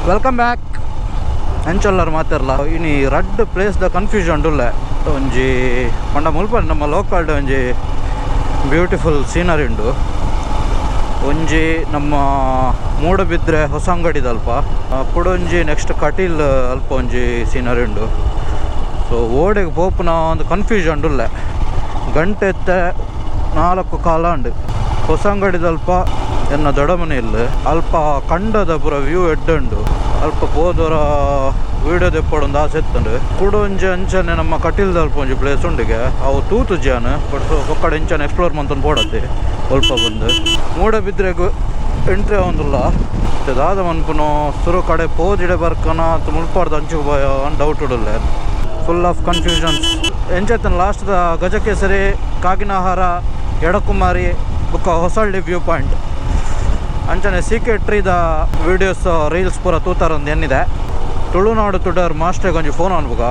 Welcome back. ಎಂಚೊಲ್ಲರ್ ಮಾತಾರಲ್ಲ ಇನಿ ರಡ್ಡ್ place ದ ಕನ್ಫ್ಯೂಷನ್ ಉಂಡುಲ್ಲೆ ಒಂಜಿ ಪಂಡ ಮುಲ್ಪ ನಮ್ಮ ಲೋಕಲ್ ಒಂಜಿ ಬ್ಯೂಟಿಫುಲ್ ಸೀನರಿ ಉಂಡು. ಒಂಜಿ ನಮ್ಮ ಮೂಡಬಿದ್ರೆ ಹೊಸಂಗಡಿದಲ್ಪ ಕುಡೊಂಜಿ ನೆಕ್ಸ್ಟ್ ಕಟೀಲ್ ಅಲ್ಪ ಒಂಜಿ ಸೀನರಿ ಉಂಡು. ಸೊ ಓಡೆಗೆ ಪೋಪುನ ಒಂದು ಕನ್ಫ್ಯೂಷನ್ ಉಂಡುಲ್ಲೆ. ಗಂಟೆ ಎತ್ತೆ 4 ಕಾಲ ಉಂಡು. ಹೊಸಂಗಡಿದಲ್ಪ ಎನ್ನ ದೊಡಮನೆ ಇಲ್ಲ ಅಲ್ಪ ಕಂಡದ ಪೂರ ವ್ಯೂ ಎಡ್ಡುಂಡು. ಅಲ್ಪ ಪೋದೊರ ವೀಡಿಯೋ ದೆಪ್ಪಡೊಂದು ಆಸೆ ಇತ್ತುಂಡು. ಕುಡೊಂಜಿ ಅಂಚನೆ ನಮ್ಮ ಕಟೀಲ್ದಲ್ಪ ಒಂಜಿ ಪ್ಲೇಸ್ ಉಂಡಿಗೆ ಅವು ತೂತು ಜಾನ್ ಬಟ್ ಸೊ ಬೊಕ್ಕಡೆ ಇಂಚನೆ ಎಕ್ಸ್ಪ್ಲೋರ್ ಮಂತೊಂದು ಪೋಡತ್ತೆ ಅಲ್ಪ ಬಂದು ಮೂಡಬಿದ್ರೆಗ್ ಎಂಟ್ರಿ ಆವೊಂದುಲ್ಲ. ದಾದ ಮನ್ಪುನು ಸುರು ಕಡೆ ಪೋದಿಡೆ ಬರ್ಕನ ಅಥವಾ ಮುಲ್ಪಾರ್ದ ಅಂಚುಗ್ ಪೋಯ ಡೌಟ್ ಉಡುಲ್ಲೆ. Full of confusions. ಎಂಚೆತ್ತನ ಲಾಸ್ಟ್ದ ಗಜಕೇಸರಿ, ಕಾಗಿನಹಾರ, ಎಡಕುಮಾರಿ ಬೊಕ್ಕ ಹೊಸಳ್ಳಿ ವ್ಯೂ ಪಾಯಿಂಟ್ ಅಂಚನೆ ಸಿ ಕೆ ಟ್ರೀದ ವೀಡಿಯೋಸ್ ರೀಲ್ಸ್ ಪೂರ ತೂತಾರೊಂದು ಎನ್ನಿದೆ. ತುಳುನಾಡು ತುಡರ್ ಮಾಸ್ಟ್ರಿಗೆ ಒಂಜಿ ಫೋನ್ ಅನ್ಬುಗ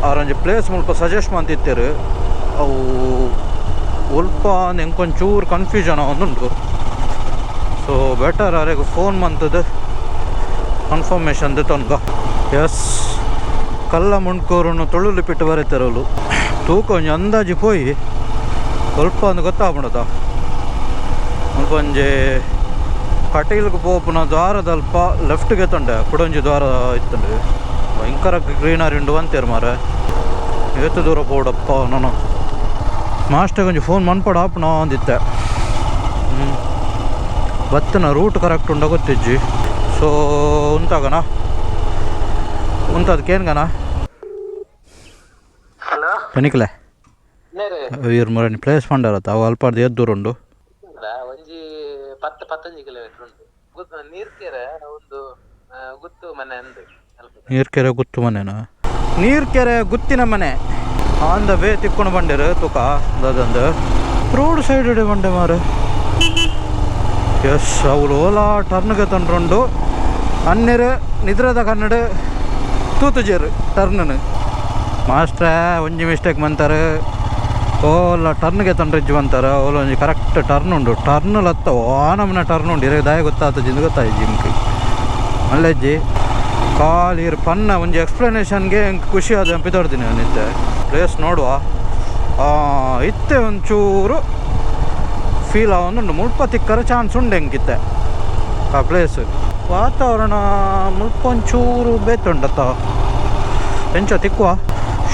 ಆರೊಂಜಿ ಪ್ಲೇಸ್ ಮುಲ್ಪ ಸಜೆಸ್ಟ್ ಮಂತಿತ್ತೆರ್. ಅವು ಒಲ್ಪ ಎಂಕೊಂಚೂರು ಕನ್ಫ್ಯೂಷನ್ ಆವೊಂದುಂಡು. ಸೊ ಬೆಟರ್ ಅರೆಗ್ ಫೋನ್ ಮಂತದ್ದು ಕನ್ಫರ್ಮೇಷನ್ ದೆತೊನ್ಗ. ಎಸ್ ಕಲ್ಲ ಮುಂಡ್ಕೂರುನು ತುಳು ಲಿಪಿಟ್ ಬರೆತೆರಲು ತೂಕ ಒಂಜಿ ಅಂದಾಜಿ ಪೋಯಿ ಸ್ವಲ್ಪ ಒಂದು ಗೊತ್ತಾಪುಂಡತ. ಮುಲ್ಪ ಒಂಜಿ ಕಟೀಲ್ಗ್ ಪೋಪುನ ದ್ವಾರದಲ್ಪ ಲೆಫ್ಟ್ಗೆ ತೊಂಡೆ ಕುಡೊಂಜಿ ದ್ವಾರ ಇತ್ತುಂಡು. ಭಯಂಕರ ಗ್ರೀನರಿ ಉಂಡು ಅಂತೇರು ಮಾರೆ. ಏತು ದೂರ ಪೋಡಪ್ಪ ನಾನು ಮಾಸ್ಟರ್ಗೆ ಒಂಜಿ ಫೋನ್ ಮನ್ಪಡ ಆಪುನ ಅಂದಿತ್ತೆ. ಬತ್ತಿನ ರೂಟ್ ಕರೆಕ್ಟ್ ಉಂಡ ಗೊತ್ತಿಜ್ಜಿ. ಸೊ ಉಂತಾಗನ ಉಂತದ ಕೇನ್ಗನ ಹಲೋ ತನಿಕ್ಲೆ ನೇರೆ ಇರ್ ಮರನಿ ಪ್ಲೇಸ್ ಪಂಡರತ್ತ ಅವು ಅಲ್ಪಾರ್ದು ಏತ್ ದೂರ ಉಂಡು. ಒಂಜಿ 10-15 ಕಿಲೋಮೀಟರ್ ಉಂಟು. ನೀರ್ಕೆರೆ ಒಂದು ಗುತ್ತು ಮನೆ ಅಂದು ಅಲ್ಪ. ನೀರ್ಕೆರೆ ಗುತ್ತು ಮನೆನಾ? ನೀರ್ಕೆರೆ ಗುತ್ತಿನ ಮನೆ ಆನ್ the way ತಿಕ್ಕೊಂಡು ಬಂಡಿರು ತೂಕ ದಾದಂದು ರೋಡ್ ಸೈಡ್ ಇಡೆ ಬಂಡೆ ಮಾರೆ. ಎಸ್ ಅವ್ಲು ಓಲಾ ಟರ್ನ್ಗೆ ತಂಡ್ರುಂಡು. ಅನ್ನೆರು ನಿದ್ರದ ಕನ್ನಡ ತೂತುಜೇರು ಟರ್ನನು. ಮಾಸ್ಟ್ರೇ ಒಂಜಿ ಮಿಸ್ಟೇಕ್ ಮಂತಾರೆ ಓಲ ಟರ್ನ್ಗೆ ತಂಡ್ರಿಜ್ಜು ಅಂತಾರೆ. ಓಲ ಒಂಜಿ ಕರೆಕ್ಟ್ ಟರ್ನ್ ಉಂಡು. ಟರ್ನ್ ಲತ್ತ ಆ ನಮೂನೆ ಟರ್ನ್ ಉಂಡು. ಇರೆಗ್ ದಾಯ ಗೊತ್ತಾತ ಜಿಂದು ಗೊತ್ತಾಯ್ತು ಜಿಂಕ್ ಮಲ್ಲೆಜ್ಜಿ ಕಾಲ್ ಇರ್ ಪನ್ನ ಒಂಜಿ ಎಕ್ಸ್ಪ್ಲನೇಷನ್ಗೆ ಎಂಕ್ ಖುಷಿ ಆದ ಪಿದರ್ದಿನಿ ನಿತ್ತೆ ಪ್ಲೇಸ್ ನೋಡುವ. ಇತ್ತೆ ಒಂಚೂರು ಫೀಲ್ ಆವೊಂದುಂಡು. ಮುಲ್ಪ ತಿಕ್ಕರೆ ಚಾನ್ಸ್ ಉಂಡು ಎಂಕಿತ್ತೆ ಆ ಪ್ಲೇಸ್. ವಾತಾವರಣ ಮುಲ್ಪ ಒಂಚೂರು ಬೇತುಂಡತ್ತ ಎಂಚ ತಿಕ್ಕುವ.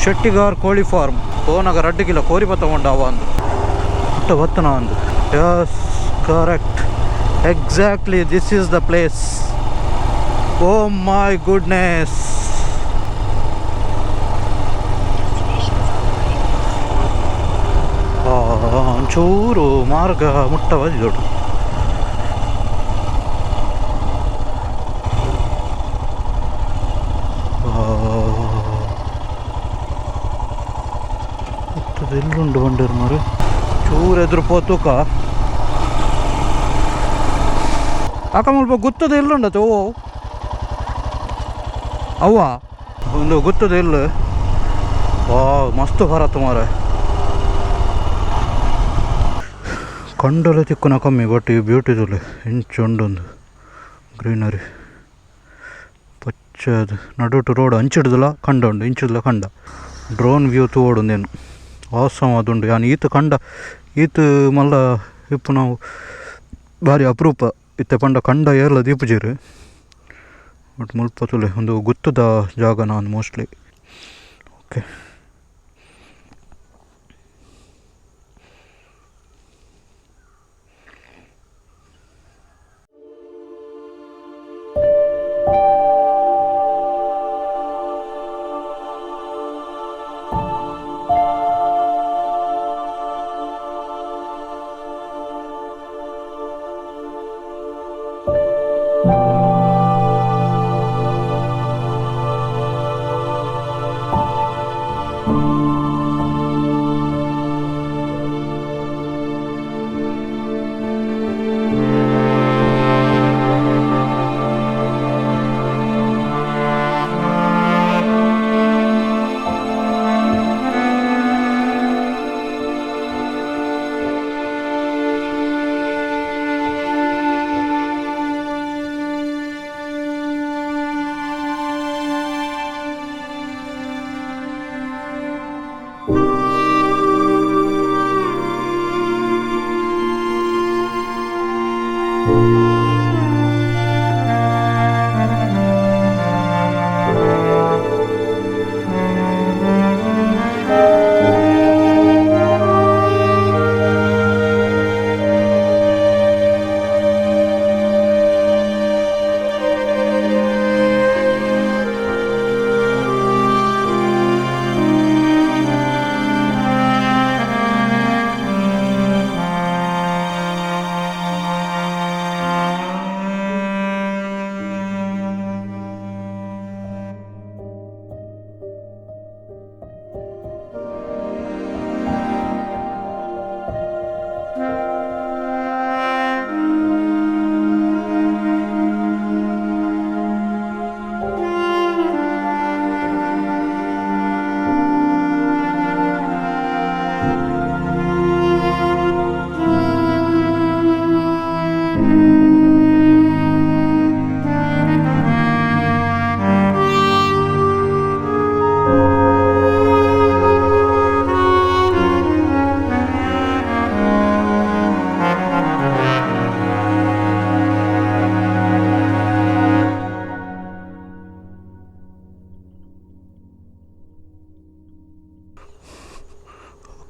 ಶೆಟ್ಟಿಗಾರ್ ಕೋಳಿ ಫಾರ್ಮ್ ಪೋನಾಗ 2 ಕಿಲೋ ಕೋರಿ ಬತ್ತಗೊಂಡ ಅವ ಅಂದು ಪುಟ್ಟ ಬತ್ತನ ಅಂದು. Yes correct, exactly this is the place. Oh my goodness. ಒಂಚೂರು ಮಾರ್ಗ ಮುಟ್ಟವಾದ ಎಲ್ಲುಂಡು ಬಂಡೇರು ಮಾರು. ಚೂರು ಎದುರು ಪೋತುಕ ಅಕ್ಕ ಮುಲ್ಪ ಗುತ್ತದ ಎಲ್ಲುಂಡತ. ಓ ಅವ್ವ ಒಂದು ಗುತ್ತದ ಎಲ್ಲು. ವಾ ಮಸ್ತ್ ಬರತ್ತ ಮಾರೆ. ಕಂಡಲೆ ತಿಕ್ಕುನ ಕಮ್ಮಿ ಬಟ್ ಈ ಬ್ಯೂಟಿದುಲೆ ಇಂಚ ಉಂಡೊಂದು ಗ್ರೀನರಿ ಪಚ್ಚೆ ಅದು ನಡುಟು ರೋಡ್ ಅಂಚಿಡ್ದಲ ಕಂಡ ಉಂಡು ಇಂಚಿಡ್ದಲ ಕಂಡ. ಡ್ರೋನ್ ವ್ಯೂ ತೂವೊಡೊಂದೇನು ಆಸಮ್ ಆದುಂಡು. ಯಾನ್ ಈತ್ ಕಂಡ ಈತ್ ಮಲ್ಲ ಇಪ್ಪು ನಾವು ಭಾರಿ ಅಪರೂಪ ಇತ್ತೆ ಪಂಡ ಕಂಡ ಏರ್ಲ ದೀಪುಜೆರ್. ಬಟ್ ಮುಲ್ಪ ತೂಲೆ ಒಂದು ಗುತ್ತದ ಜಾಗ ನಾನು ಮೋಸ್ಟ್ಲಿ. ಓಕೆ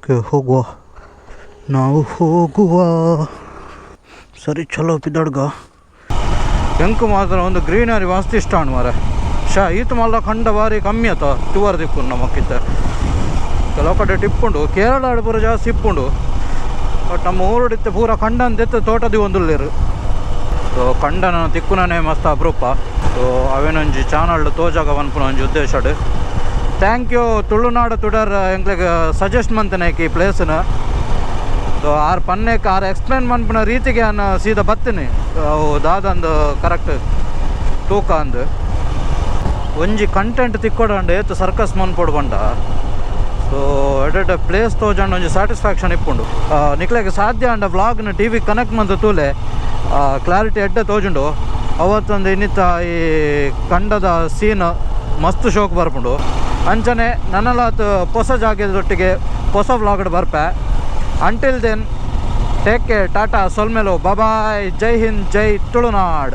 ಓಕೆ, ಹೋಗುವ ನಾವು, ಹೋಗುವ. ಸರಿ, ಚಲೋ ಪಿದಡ್ಗ. ಎಂಕು ಮಾತ್ರ ಒಂದು ಗ್ರೀನರಿ ಮಸ್ತ್ ಇಷ್ಟ ಉಂಡು ಮಾರೆ. ಶಾ ಈತ ಮಲ್ಲ ಕಂಡ ಬಾರಿ ಕಮ್ಮಿ ಆತ ಟುವರ್ ದಿಪ್ಪುಂಡು ನಮಕ್ಕಿತ್ತ. ಕೆಲವು ಕಡೆ ಟಿಪ್ಪುಂಡು, ಕೇರಳ ಪೂರ ಜಾಸ್ತಿ ಇಪ್ಪುಂಡು. ಬಟ್ ನಮ್ಮ ಊರುಡಿತ್ತೆ ಪೂರ ಕಂಡನ್ ದೆತ್ತ ತೋಟದಿ ಒಂದುಲ್ಲೇರು. ಸೊ ಕಂಡನ ತಿಕ್ಕುನನೇ ಮಸ್ತ್ ಅಪರೂಪ. ಸೊ ಅವೇನೊಂಜಿ ಚಾನಲ್ ತೋಜಾಗ ಪನ್ಪುನ ಒಂಜಿ ಉದ್ದೇಶಡ್. Thank you Tulunadu ತುಡರ್, ಎಂಕ್ಲೆಗ್ ಸಜೆಸ್ಟ್ ಮಂತನೇಕ್ ಈ ಪ್ಲೇಸ್ನ. ಸೊ ಆರ್ ಪನ್ನೇಕ್, ಆರ್ ಎಕ್ಸ್ಪ್ಲೇನ್ ಮನ್ಪುನ ರೀತಿಗೆ ಅನ್ನ ಸೀದಾ ಬತ್ತೀನಿ. ಅವು ದಾದಂದು ಕರೆಕ್ಟ್ ತೂಕ ಅಂದು ಒಂಜಿ ಕಂಟೆಂಟ್ ತಿಕ್ಕೊಡಂಡ ಏತ್ ಸರ್ಕಸ್ ಮನ್ಪೊಡು ಪಂಡ. ಸೊ ಎಡ್ಡೆ ಪ್ಲೇಸ್ ತೋಜಂಡ ಒಂಜಿ ಸ್ಯಾಟಿಸ್ಫ್ಯಾಕ್ಷನ್ ಇಪ್ಪುಂಡು. ನಿಕ್ಲೆಗ್ ಸಾಧ್ಯ ಅಂಡ ವ್ಲಾಗ್ನ ಟಿವಿ ಕನೆಕ್ಟ್ ಮಂತ್ ತೂಲೆ, ಕ್ಲಾರಿಟಿ ಎಡ್ಡೆ ತೋಜುಂಡು. ಅವತ್ತೊಂದು ಇನ್ನಿತ್ತ ಈ ಕಂಡದ ಸೀನ್ ಮಸ್ತ್ ಶೋಕ್ ಬರ್ಪುಂಡು. ಅಂಚನೆ ನನಲಾತ್ ಪೊಸ ಜಾಗದೊಟ್ಟಿಗೆ ಹೊಸ ವ್ಲಾಗ್ ಬರ್ಪೆ. Until then, take care, Tata, ಸೊಲ್ಮೆಲು, ಬಾಯ್, ಜೈ ಹಿಂದ್, ಜೈ ತುಳುನಾಡ್.